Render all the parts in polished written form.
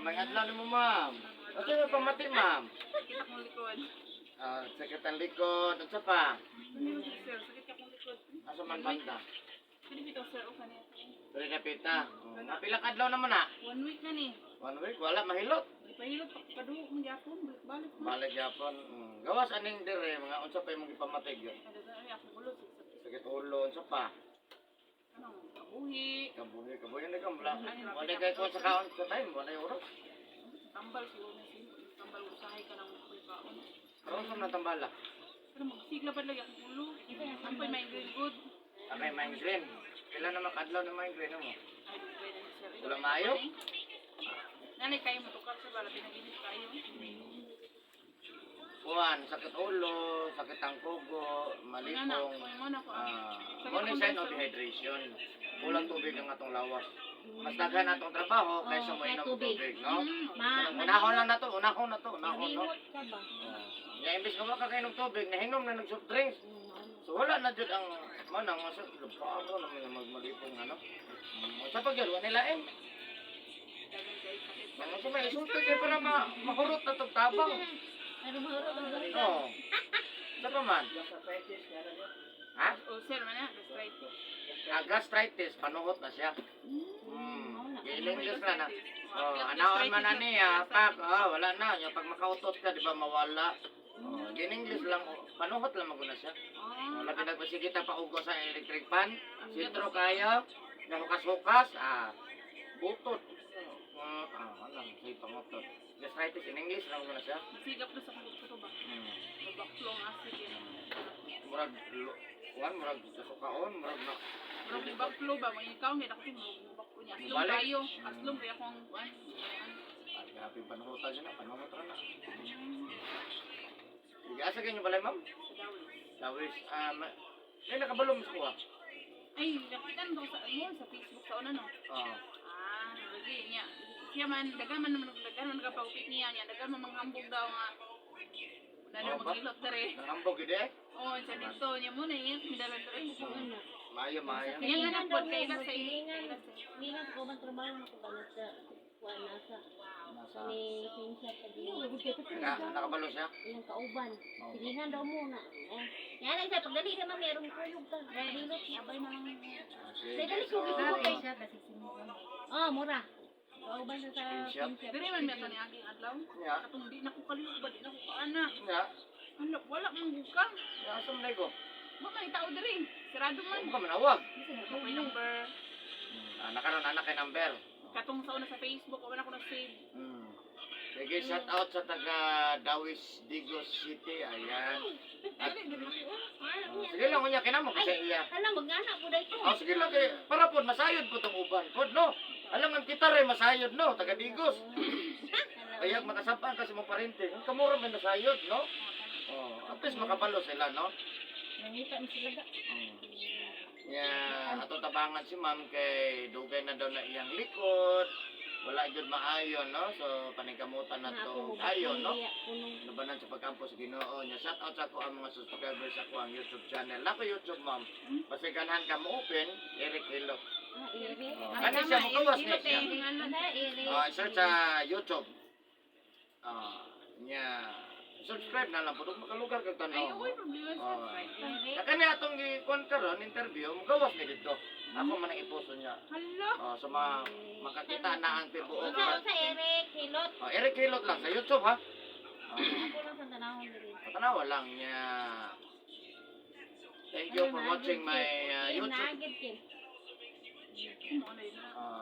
May adlaw nimo, ma'am. Unsa may pamati, ma'am? Sakit akong likod. Ah, sakit ang likod. Unsa pa? Ano, sir? Sakit akong likod. Asa man banda? Kani bitaw, sir, o kani. Diri na pita. Oh, pila ka adlaw naman na? One week na ni. One week wala mahilot. Ipahilot pa padugo man gyapon, balik-balik man. Balik gyapon. Gawas aning dire mga unsa pa imong gipamatay gyud? Ay, akong ulo, sakit. Sakit ulo, unsa pa? Ano, kabuhi. Kabuhi, kabuhi na ka wala. Wala kay ko sa kaon sa time, wala oras. Tambal siguro na sin. Tambal usahay ka ng kaon. Karon sa natambala. Pero magsigla pa lagi akong ulo. Ampay migraine good. Akay migraine. Pila na makadlaw ng migraine mo? Ay, dugay na ni sir. Wala maayo? Nanay kayo motukar sa bala pinaginit kayo. Kuan, sakit ulo, sakit ang kugo, malipong. Mo na ko. Ah, mo ni sign of dehydration. Kulang tubig ang atong lawas. Mas daghan atong trabaho kaysa Oo, mo kaya inom tubig. tubig, no? Ma, Unahon lang na to, unahon na to, unahon, no? malimot ka ba? Ah, nga imbis nga wala ka kainom tubig, nahinom na ng soft drinks. So wala na jud ang manang sa paano naman nga magmalipong ano. Sa pagyud wa nila eh. Mga sa may isulti kay para mahurot na tong tabang. Pero mahurot ang gawin. Oo. Sa pa man? Ha? Oh, sir, man na, gastritis. Ah, gastritis, panuhot na siya. Gilingas na na. Oh, anaon man na niya, pak, ah, wala na. Yung pag makautot ka, di ba, mawala. Oh, gininglis lang, oh, panuhot lang maguna siya. Ah, Wala pinagpasigita pa ugo sa electric fan. Sintro kayo, nahukas-hukas, ah, butot. Ah, ah, wala, say pangotot. Gastritis in English lang na siya. Sigap na sa kuto ba? Mabaklong acid yun. Murag, kuwan, murag sukaon, murag na. Murag mabaklo ba? Mga ikaw, may ako mabaklo niya. Aslong Balik. kayo. Aslong kayo akong kuan. Ay, grabe yung panuhutan siya na, panuhot na. Sige, asa ganyo balay, ma'am? Sa Dawis. Dawis, may nakabalom sa kuha. Ay, nakita mo sa mo sa Facebook sa una no. Ah, Ah, lagi niya. Siya man dagan man naman dagan man nagapagupit niya niya dagan man manghambog daw nga. Wala na Oo ba? maghilot dere. Nangambog yun eh. Oh, sa dito niya mo na iya midala dere. Maayo, maayo. Iya nga na pod kay sa Silingan. iya. Silingan ko man trabaho na ko ba sa kuan nasa Nasa, ni Pinsa pa di. Nakabalo siya? Iyang kauban. Silingan daw muna. Eh, yan lang sa pagdali sa mami aron kuyog ka. Hilot abay na lang. Ah, sige. Say dali ko So, gusto kay. Oh, mura. Kauban sa Screenshot. Pinsa. Dere man mi ni aging adlaw. Nya, Katong di na ko kalihok ba di na ko kaana. nya, Hala, wala man buka. nya, asa man ko? Wa man tao dere. Sarado man. Huwag ka manawag. Ako number. Ah, nakaroon anak kay number. Katong sa una sa Facebook, wala ko na save. Sige, shout out sa taga Dawis Digos City. Ayan. At, Dali, dali. oh, sige lang, unya kinamo kasi iya. Hala, magana po dahil ko. Oh, sige lang kay para pod masayod po tong uban. Pod no. Alam ang kita rin masayod no, taga Digos. Kaya makasapaan kasi mo parente. Ang kamura may nasayod no. Oh, at least makabalo sila no. Nangita mi sila ga. Yeah, ato tabangan si ma'am kay dugay na daw na iyang likod. Wala gyud maayo no. So paningkamutan na to ayo no. Labanan sa pagkampo sa Ginoo niya. Shout out sa ako ang mga subscribers sa ako ang YouTube channel. Nako YouTube, ma'am. Pasiganhan ka mo open Eric Hilot. Ah, iri. Oh, kani siya mo gawas niya siya. Ana, iri. Ah, search sa YouTube. Ah, niya subscribe na lang pud makalugar kag Ay, tan-aw. uy, problema sa Oh. right. Kani atong gikuan karon interview, mugawas ni didto. Ako man ang iposo niya. Hala. Oh, sa mga makakita na ang tibuok. Unsa unsa Eric Hilot? Oh, Eric Hilot lang sa YouTube ha. Oh, Ako lang sa tanahon diri. tanawa lang niya. Thank you for watching my YouTube. Nagid kin.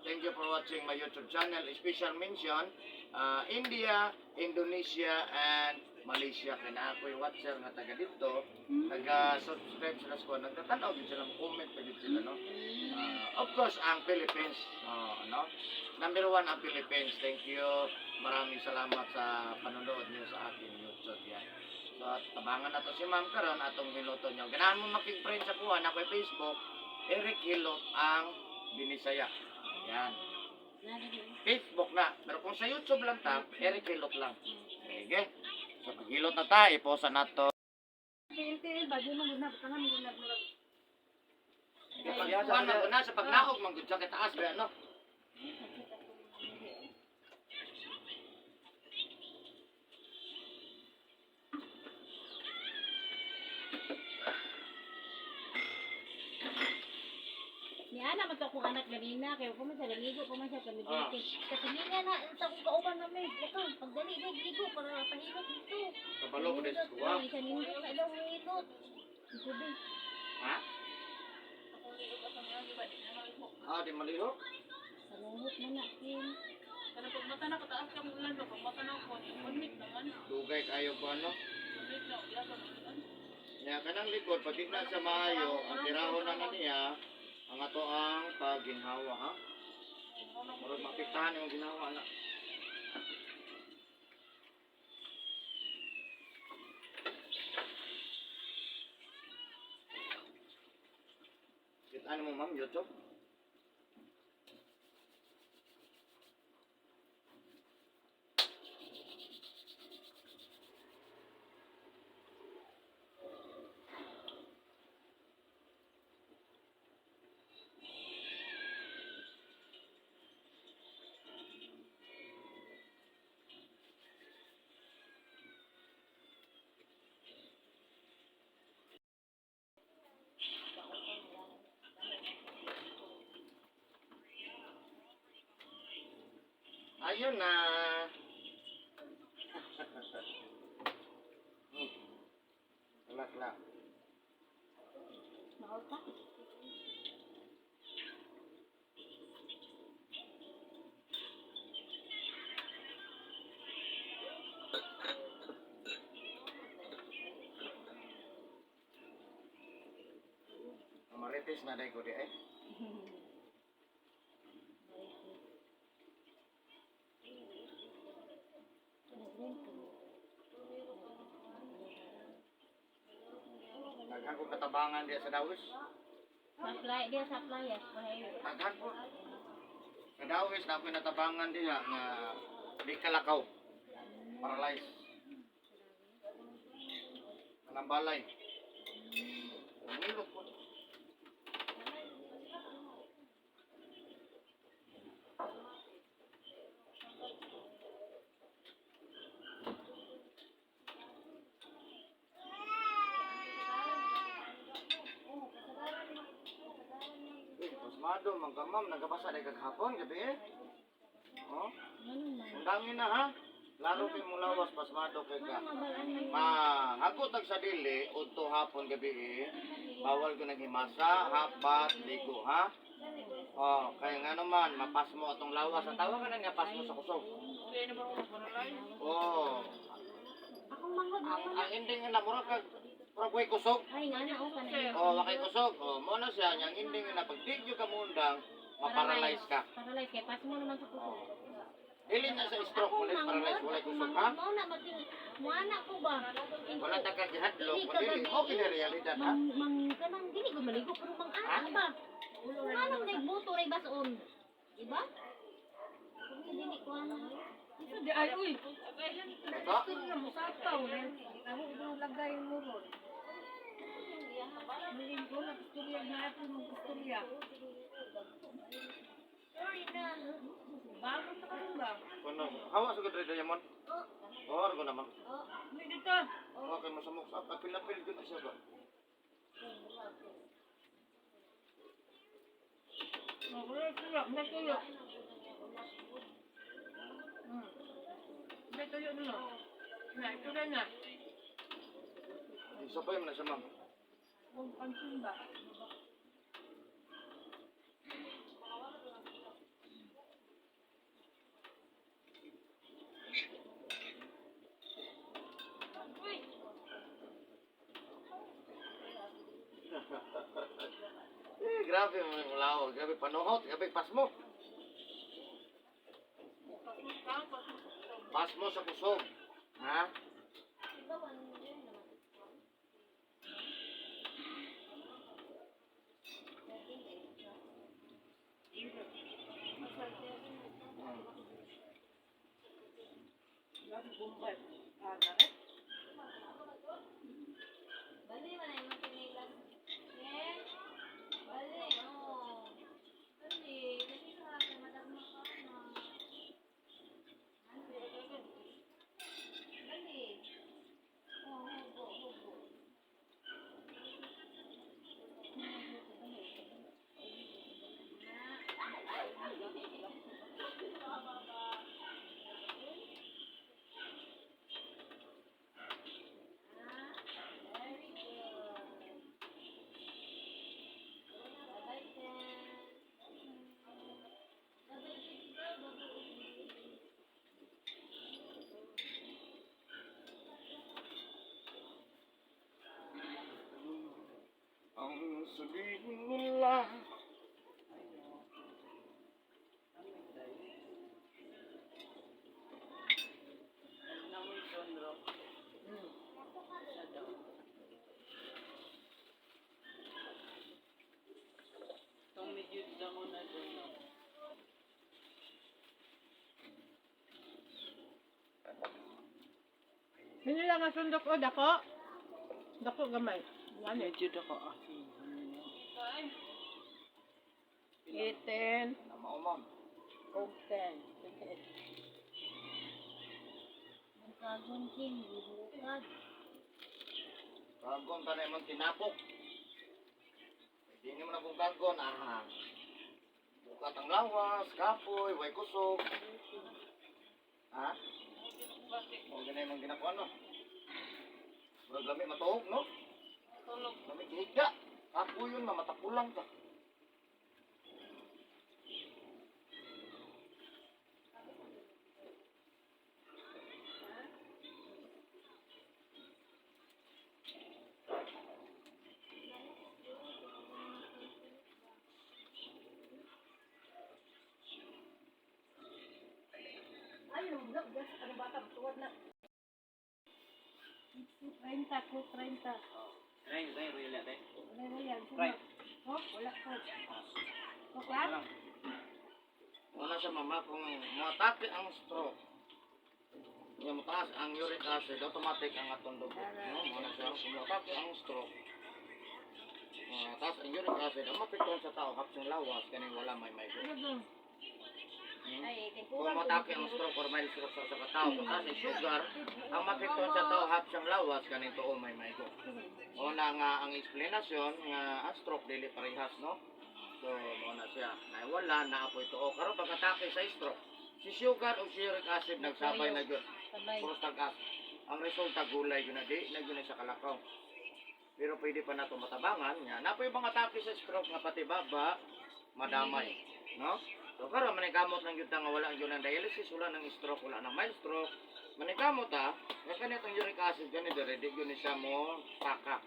Thank you for watching my YouTube channel. Special mention, India, Indonesia, and Malaysia. Kaya na ako yung watcher nga taga dito. Taga-subscribe sila sa kuwan. Nagtatanaw din sila, comment pa din sila, no? Of course, ang Philippines. Oh, no? Number one ang Philippines. Thank you. Maraming salamat sa panonood niyo sa akin YouTube. Yan. So, at tabangan na to si Ma'am karon atong hiloto niyo. Ganahan mo makig-friend sa kuwan ako Facebook. Eric Hilot ang Binisaya. Yan. Facebook na. Pero kung sa YouTube lang ta, Eric Hilot lang. Sige. So, paghilot na ta, iposa na to. Til ba di mo guna ka man guna murag. Pagkuhan man na sa pagnaog, manggod siya kay taas ba, ano? Ana man to akong anak ganina kay ko man siya naligo pa man siya kami dito. Kasi na sa akong kauban na may lakang pagdali na ligo para pahilot dito. Kabalo ko des kuha. Siya nindot na daw hilot. Sabi, Ha? Akong liog ako niya, di ba? Di na malihok. Ah, di malihok. Salungot man na kin. Kana pag mata na kataas ka ulan ba pag mata na ako, 1 week naman. Dugay kayo ko ano. 1 week na ulan pa man. Nya kanang likod pag di na siya maayo, ang tirahon na na niya ang ato ang pagginhawa ha. Murag maapektahan yung ginawa na. Kita mo ma'am YouTube. Ayun na. Lakla. Mahal ka. Marites na dai ko di ay. Daghan ko katabangan diya sa Dawis. Supply dia supply ya, pahayo. Daghan po. Sa Dawis na ako'y natabangan diya nga di kalakaw. Paralyzed. Kanang balay. Umilok po. Eh, pasmado, man ka ma'am, nagabasa na kagahapon, gabi eh. Oh, Ano man? undangin na ha. Lalo kay mong lawas, pasmado kay ka. Ano mabalaan man? Mahagot ang sa dili, udto hapon gabi eh. Bawal ko naghimasa, hapat, ligo ha. Oh, kaya nga naman, mapasmo atong lawas. Ang tawag ka na nga pasmo sa kusog. Kaya na ba ako paralyze? Oh, Akong manghod ang man. ang ending nga na mura kag mura ko'y kusog. Ay nga na oh kanay. Oh, wakay kusog. Oh, mo na siya yang ending nga na pag di gyud ka muundang, maparalyze ka. Paralyze kay pas mo naman sa kusog. Dili na sa stroke, Akong wala paralyze, manghod, wala akong kusog ha. manghod mao na maging muana ko ba? Wala ta ka gihadlok, Dili ka dili. gabi. Okay na realidad ha. Mang mang kanang dili ko maligo pero mang ana ba? Anong nagbuto ray bason? Diba? Dili ko ana. Di ay uy. Ito? Gusto na mo sapaw. Ako ko lagay mo ron. Miling ko na istorya na ako ng istorya. Sorry na. Bago sa karon ba? Kuno, hawa sa gud Diamond. Oh, argo naman. Hindi dito. Okay, masamok sa apil-apil gud na siya ba. Wala tuyo, may tuyo. May tuyo na. Na, ito na na. Sabay man na siya, ma'am. Huwag pansin ba? Eh, grabe mo yung lawa. Grabe panuhot. Grabe pasmo. Pasmo sa kusog. Ha? Grabe, Bombay. Ah, naret. Bali man ay matinilan. Eh? Bali, oh. Bali, kasi sa akin madagmo ka na. Bali. Oh, hubo, hubo. Sasabihin nila. Itong medyo damo na doon. No? Sino lang ang sundok o dako? Dako gamay. Yan eh. Medyo dako. Ah, sige. 18 Mao, ma'am. og 10. 28. Nagkagon king, bukad. Kagon ta na imong tinapok. Hindi mo na kung kagon, aha. Bukat ang lawas, kapoy, way kusog. Ha? Mo ganay mong ginakuan no. Murag lami matuog no. Tulog. Lami gihiga. Kapoy yun, mamatakulang ka. Ay, wala. Gas, ano bata, tuwad na. 30 ko, 30. Right, right, royal natin. Wala na yan. Right. Oh, wala ko. Okay? Wala sa mama kung moatake ang stroke. Nga motaas ang uric acid, automatic ang atong dugo. No, muna siya kung moatake ang stroke. Taas ang uric acid, ang mapiktuan sa tao hapsing lawas kaning wala may may. Ano Hmm? Ay, kay Kung moatake ang stroke or mild stroke sa usa ka tao, kung taas ang sugar, ang mapiktuan sa tao hapsing lawas kaning tuo may maigo. Una nga ang explanation nga ang stroke dili parehas no. So mo na siya. Nay wala na apoy tuo karon pag-atake sa stroke. Si sugar o si uric acid nagsabay na gyud. Sabay. Puros tagas. Ang resulta gulay gyud na di na gyud na sa kalakaw. Pero pwede pa nato matabangan nga napoy mga atake sa stroke nga pati baba madamay, no? So karon manikamot lang gyud ta nga wala gyud ng dialysis, wala ng stroke, wala ng mild stroke. Manikamot ta, nga kanitong uric acid gani dire di gyud ni siya mo saka.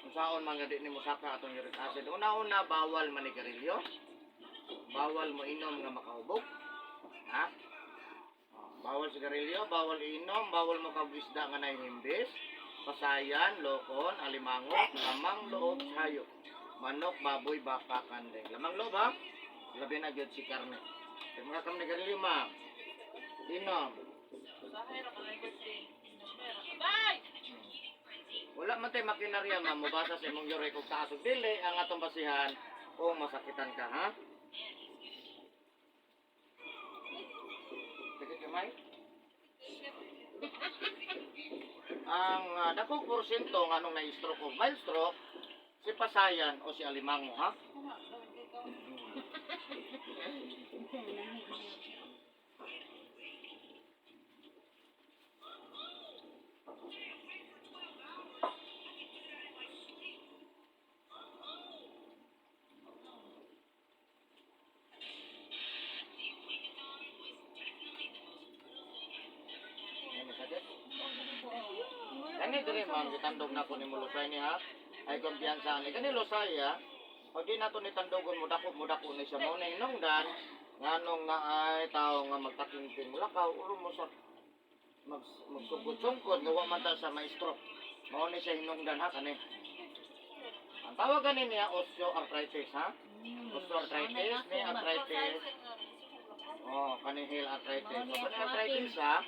Unsaon man nga di nimo saka atong uric acid. Una-una bawal manigarilyo. Bawal mo inom nga makahubog. Ha? Oh, bawal sigarilyo, bawal inom, bawal mo isda nga nahihimbis, pasayan, lokon, alimango, lamang loob, hayop. Manok, baboy, baka, kandeng. Lamang loob ha? Labi na gyud si karne. Kaya mga kam nigarilyo ma. Inom. Usahay ra ka kasi. Bye! Wala man tay makinarya ma mobasa sa imong uric og taas og dili ang atong basihan kung masakitan ka ha. Sakit gamay? Ang dakong porsyento nga nung na-stroke o mild stroke si pasayan o si alimango ha. Ay, masakit? Kani diri ma'am, gitandog na ko ni mo lusay ni ha. Ay kumpiyansa ni kani lusay ha. Pag di nato ni tandogon mo dako mo dako ni siya mao na hinungdan nganong na ay tao nga magtakingking mulakaw ulo mo sa mag magsugod-sungkod nga wa man ta sa maestro. Mao ni siya hinungdan ha kani. Ang tawag gani niya osteoarthritis ha. Osteoarthritis, ni arthritis. Oh, kani heel arthritis. So, kani arthritis ha,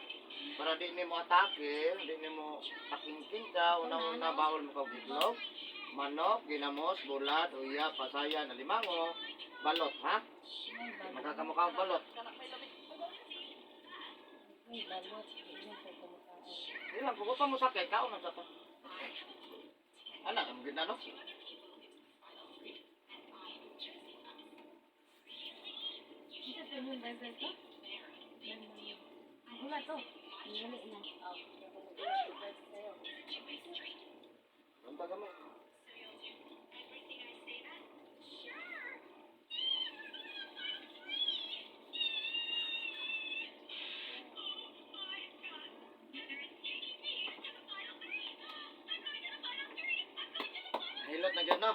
para di nimo atake, di nimo takingking ka, una-una bawal mo kag itlog, manok, ginamos, bulad, uya, pasayan, alimango, balot ha. Makakamukha ang balot. Ay, balot. Yan, kay kumakain. Di lang, kung pa mo sakit, kaon na sa to. Anak, ang gina no? Isa sa inyo, burger to? Wala to. Wala na. Ang tagamay. Hilot na dyan, no?